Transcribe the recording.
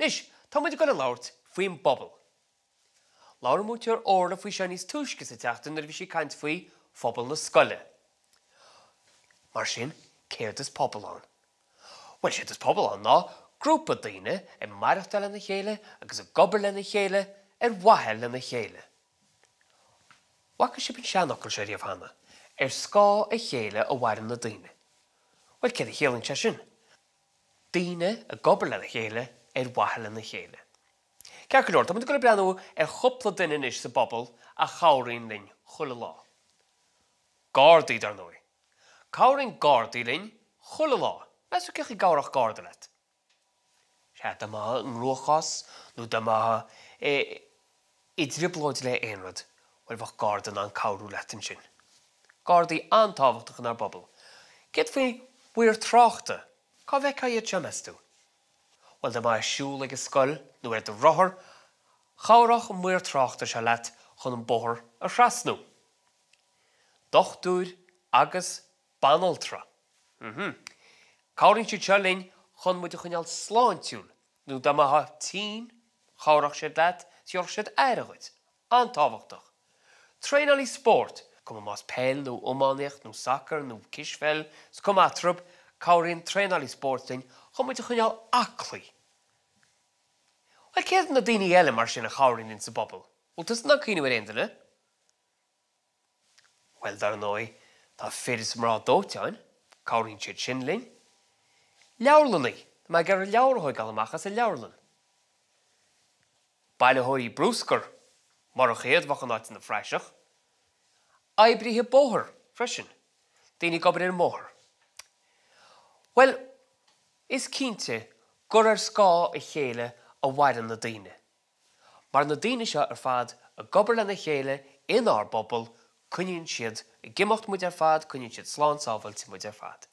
Anois, tá muid ag dul a labhairt faoin bpobal. Labhair Múinteoir Orla faoi seo níos túisce sa tseachtain nuair a bhí sí ag caint faoi phobal na scoile. Mar sin, céard is pobal ann? Bhuel, séard is pobal ann ná grúpa daoine ag maireachtáil lena chéile agus ag obair lena chéile ar mhaithe lena chéile. Bhfaca sibh an seanfhocal seo riamh cheana, 'Ar scáth a chéile a mhaireann na daoine'? Bhuel, céard a chiallaíonn sé sin? Daoine ag obair lena chéile ar mhaithe lena chéile. Ceart go leor, tá muid ag dul ag breathnú ar chúpla duine anois sa bpobal a chabhraíonn linn chuile lá. Gardaí, dar ndóigh. Cabhraíonn gardaí linn chuile lá. Meas tú cén chaoi a gcabhródh garda leat? Sea, dá mbeifeá i gcruachás nó dá mbeifeá i dtrioblóid le aon rud, bhuel, bheadh garda in ann cabhrú leat ansin. Gardaí an-tábhachtach inár bpobal. Céard faoi mhaoir tráchta? Cá bhfeicfeá iad seo, meas tú? Bhuel, dá mbeifeá ag siúl ag an scoil nó ar do rothar, chabhródh an maor tráchta seo leat chun an bóthar a thrasnú. Dochtúir agus banaltra. Mm-hmm. Cabhraíonn siad seo linn chun muid a choinneáil sláintiúil, nó dá mbeifeá tinn, chabhródh siad leat, is thabharfadh siad aire dhuit. An-tábhachtach. Traenálaí spóirt, cuma más peil nó iománaíocht nó sacar nó cispheil, is cuma eatarthu, cabhraíonn traenálaí spóirt linn chun muid a choinneáil aclaí. Bhuel, cé hiad na daoine eile mar sin a chabhraíonn linn sa bpobal? Bhfuil tusa in ann cuimhniú ar aon duine? Bhuel, dar ndóigh, tá fir is mná dóiteáin, cabhraíonn siad sin linn. Leabharlannaí, dá mbeifeá ag iarraidh leabhar a thóigeáil amach as an leabharlann. Bailitheoirí brúscair, murach iad bheadh an áit ina phraiseach. Oibrithe bóthair freisin, daoine ag obair ar an mbóthar. Bhuel, is cinnte gur ar scáth a chéile a mhaireann na daoine. Mar na daoine seo ar fad ag obair lena chéile inár bpobal, coinníonn siad ag imeacht muid ar fad, coinníonn siad slán sábháilte muid ar fad.